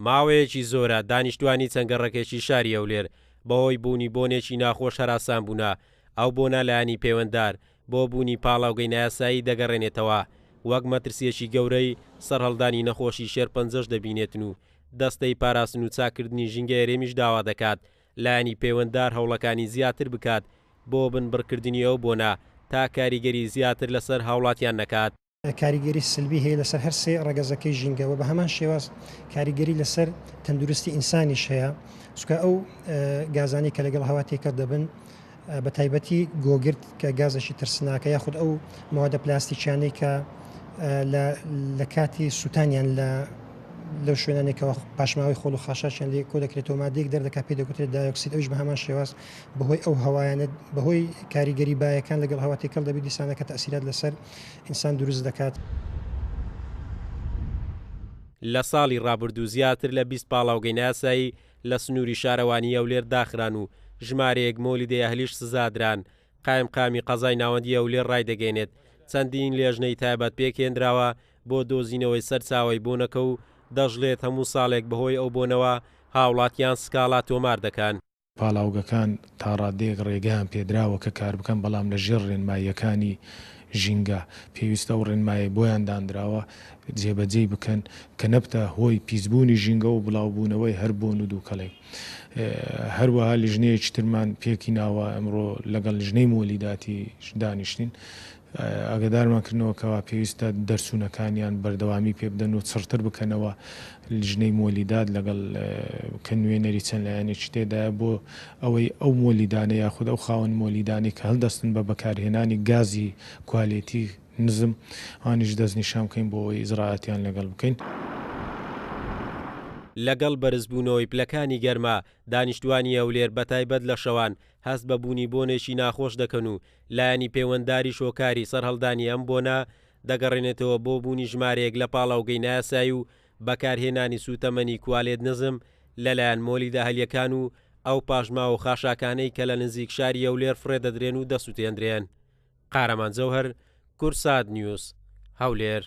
ماوەیەکی زۆرە دانیشتوانی چەند گەڕەکێکی شاری هەولێر بەهۆی بوونی بۆنێکی ناخۆش هەراسان بوونە، ئەو بۆنە لایەنی پەیوەنددار بۆ بوونی پاڵاوگەی نایاسایی دەگەڕێنێتەوە، وەک مەترسییەکی گەورەی سەرهەڵدانی نەخۆشی شێرپەنجەش دەبینێتن و دەستەی پاراستن و چاککردنی ژینگەی هەرێمیش داوا دەکات لایەنی پەیوەنددار هەوڵەکانی زیاتر بکات بۆ بنبڕکردنی ئەو بۆنە تا کاریگەری زیاتر لەسەر هاوڵاتیان نەکات. کاریگەری سلبی هەیە لەسەر هەر سێ ڕەگەزەکەی ژینگە و بە هەمان شێواز کاریگەری لەسەر تەندروستی ئینسانیش هەیە چونکە ئەو گازانەی کە لەگەڵ هەوا تێکەڵ دەبن بە تایبەتی گۆگرد کە گازێکی ترسناکە یاخود ئەو مەوادە پلاستیکیانەی کە لە کاتی سووتانیان لە لەو شوێنانەی کەوا پاشماوەی خۆڵ و خاشاکیان لێ کۆ دەکرێتەوە مادەیەک دەردەکات پێی دەگوترێت دایۆکسید ئەویش بە هەمان شێواز بەهۆی ئەو هەوایانە بەهۆی کاریگەری بایەکان لەگەڵ هەوا تێکەڵ دەبێت دیسانەکە تەئسیرات لەسەر ئینسان دروست دەکات. لە ساڵی ڕابردوو زیاتر لە 20 پاڵاوگەی نایاسایی لە سنووری شارەوانیی هەولێر داخران و ژمارەیەک مۆلیدەی ئەهلیش سزادران، قایمقامی قەزای ناوەندی هەولێر ڕایدەگەیەنێت، چەندین لێژنەی تایبەت پێکهێنراوە بۆ دۆزینەوەی سەرچاوەی بۆنەکە و دەشڵێت، هەموو ساڵێک بەهۆی ئەو بۆنەوە هاوڵاتیان سکاڵا تۆمار دەکەن. پاڵاوگەکان تاڕادەیەک ڕێگەیان پێدراوە کە کاربکەن، بەڵام لە ژێر ڕێنماییەکانی ژینگە. پێویستە ئەو ڕێنمایەی بۆیان دانراوە جێبەجێی بکەن کە نەبتە هۆی پیسبوونی ژینگە و بڵاوبوونەوەی هەر بۆن و دووکەڵێک. هەروەها لیژنەیەکی ترمان پێکهیناوە، ئەمڕۆ لەگەڵ لیژنەی مۆلیداتیش دانیشتین، ئاگادارمان کردنەوە کەوا پێویستە دەرچوونەکانیان بەردەوامی پێ بدەن و چڕتر بکەنەوە، لیژنەی مۆلیدات لەگەڵ کە نوێنەری چەند لایەنێکی تێدایە بۆ ئەوەی ئەو مۆلیدانە یاخود ئەو خاوەن مۆلیدانەی کە هەڵدەستن بە بەکارهێنانی گازی کوالێتی نزم ئەوانیش دەستنیشان بکەین بۆ ئەوەی ئیجرائاتیان لەگەڵ بکەین. لەگەڵ بەرزبوونەوەی پلەکانی گەرما، دانیشتووانی هەولێر بەتایبەت لە شەوان هەست بە بوونی بۆنێکی ناخۆش دەکەن و لایەنی پەیوەندداریش هۆکاری سەرهەڵدانی ئەم بۆنە دەگەڕێنێتەوە بۆ بوونی ژمارەیەک لە پاڵاوگەی نایاسایی و بەکارهێنانی سووتەمەنی کوالێت نزم لەلایەن مۆلیدە ئەهلییەکان و ئەو پاشماوە و خاشاکانەی کە لە نزیک شاری هەولێر فڕێدەدرێن و دەسوتێندرێن. قارەمان جەوهەر، کوردسات نیوز، هەولێر.